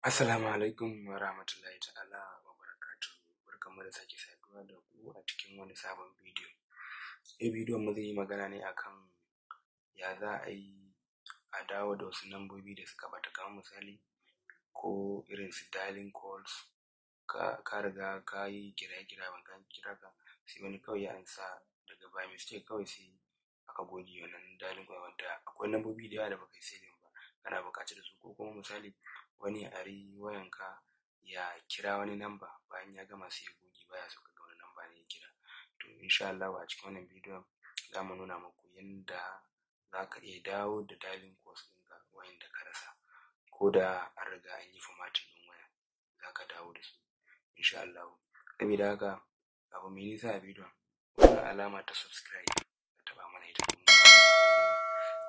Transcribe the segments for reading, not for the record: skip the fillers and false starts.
Assalamu alaikum wa rahmatullahi ta'ala wa barakatuhu. Barkanmu da sake saduwa da ku a cikin wani sabon bidiyo. Yau bidiyon mu zai yi magana ne akan ya za a yi a dawo da wasu lambobi da suka ɓata, kamar misali ko irin su dialing calls, ka riga ka yi kiraye-kiraye an kira ka, sai wani kawai ya ansa daga by mistake kawai sai aka goge wannan dialing call, wanda akwai lambobi da yawa da baka yi saving ba kana buƙaci da su, ko kuma misali wani ya ari wayanka ya kira wani namba, bayan ya gama sai ya goge, baya so ka ga wani namba ne ya kira. To insha Allahu a cikin wannan bidiyon za mu nuna muku yanda za ka iya dawo da dialing calls ɗinka wayanda ka rasa, ko da an riga an yi formatting ɗin wayan za ka dawo da su insha Allahu. Sabida haka kafin mu yi nisa a bidiyon, wannan alama ta subscribe ka taɓa mana ita domin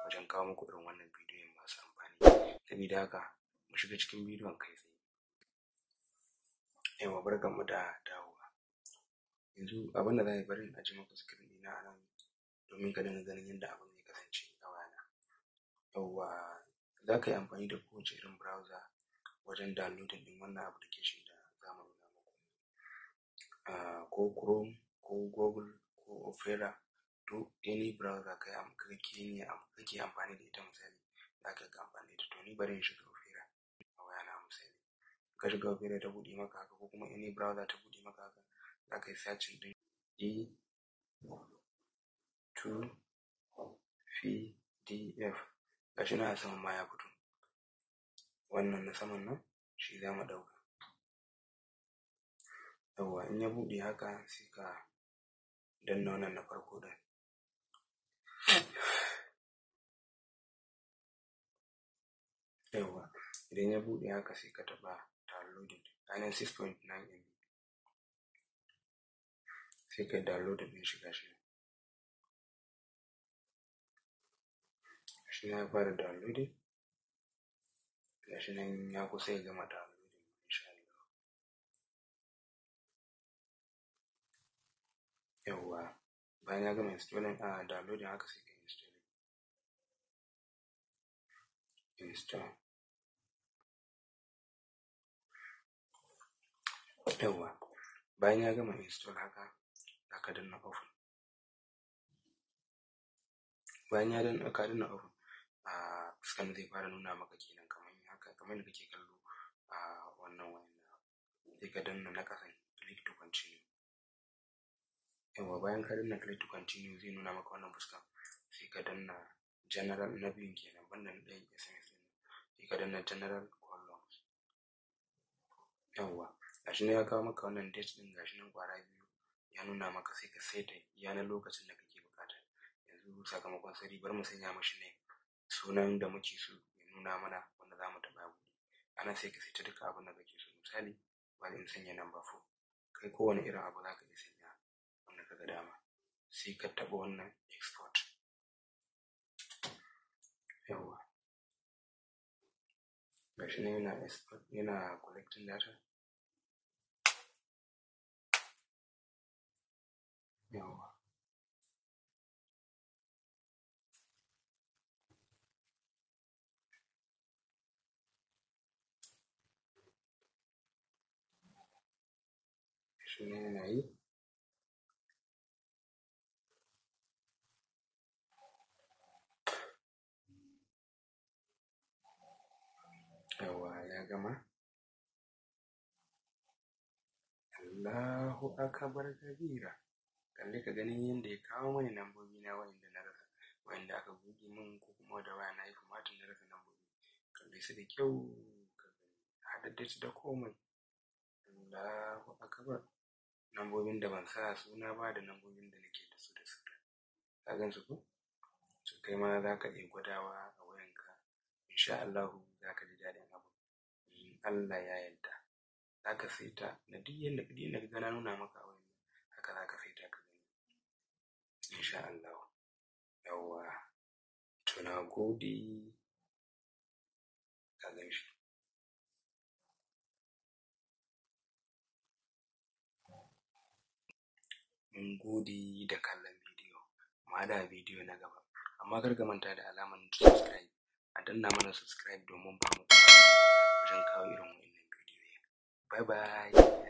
wajen kawo muku irin wannan bidiyon masu amfani. Sabida haka mu shiga cikin bidiyon kai tsaye. Yawwa, barkanmu da dawowa. Yanzu abin da za a yi, bari in ajiye muku screen ɗina a nan domin ka dinga ganin yadda abin zai kasance a wayana. Yawwa, za ka yi amfani da kowace irin browser wajen downloading ɗin wannan application da za mu nuna muku. Ko Chrome, ko Google, ko Opera, duk any browser kake amfani da ita, misali za ka iya amfani da ita. To ni bari in shiga Opera a wayana misali. Ka shiga Opera ta buɗe maka haka, ko kuma any browser ta buɗe maka haka, za ka yi searching ɗin E2 PDF. Ga shi nan a saman ma ya fito. Wannan na saman nan shi za mu ɗauka. Yawwa, in ya buɗe haka sai ka danna wannan na farko ɗin. Yawwa, idan ya buɗe haka sai ka taɓa downloading. Ga nan 6.9 MB. Sai ka yi downloading ɗin shi, gashi nan. Gashi nan ya fara downloading. Gashi nan ya kusa ya gama downloading insha Allah. Yawwa, bayan ya gama installing, downloading haka sai ka installing. Install. Yawwa, bayan ya gama install haka, za ka danna open. Bayan ya danna, ka danna open, fuskan zai fara nuna maka kenan kamar haka, kamar yadda kake kallo a wannan wayan nawa. Sai ka danna na ƙasan click to continue. Yawwa, bayan ka danna click to continue zai nuna maka wannan fuska. Sai ka danna general, na biyun kenan, banda na ɗayan SMS ɗin. Sai ka danna general call logs. Yawwa, gashi nan ya kawo maka wannan date ɗin, gashi nan ƙwara biyu ya nuna maka, sai ka saita iya na lokacin da kake buƙata. Yanzu sakamakon sirri bari mu sanya mashi name, sunan da muke so ya nuna mana wanda za mu taɓa ya buɗe. A nan sai ka saita duka abin da kake so. Misali bari in sanya number 4. Kai kowane irin abu za ka iya sanya wanda ka ga dama. Sai ka taɓa wannan export. Yawwa, gashi nan yana export, yana collecting data. Yawwa. Gashi nan yana yi. Yawwa, ya gama. Allahu akbar kabira. Kalli ka gani yanda ya kawo mani lambobi na wa'inda na rasa, wa'inda aka goge min ko kuma da waya na yi formatting na rasa lambobi. Kalle su da kyau ka gani, haɗa date da komai. Allahu akbar. Lambobin da ban sa suna ba da lambobin da nake da su da suna. Ka gan su ko? To kai ma za ka iya gwadawa a wayanka. Insha Allahu za ka ji daɗin abun. In Allah ya yarda. Za ka saita na duk yanda ka ga na nuna maka a wayan nan, haka za ka saita ka gani. Insha Allahu. Yawwa. To na gode. Ka gan shi. Mun gode da kallon bidiyo. Mu haɗu a bidiyo na gaba. Amma kar ka manta da alamar subscribe. A danna mana subscribe domin ba mu Wajen kawo irin wa'innan bidiyoyi. Bye bye.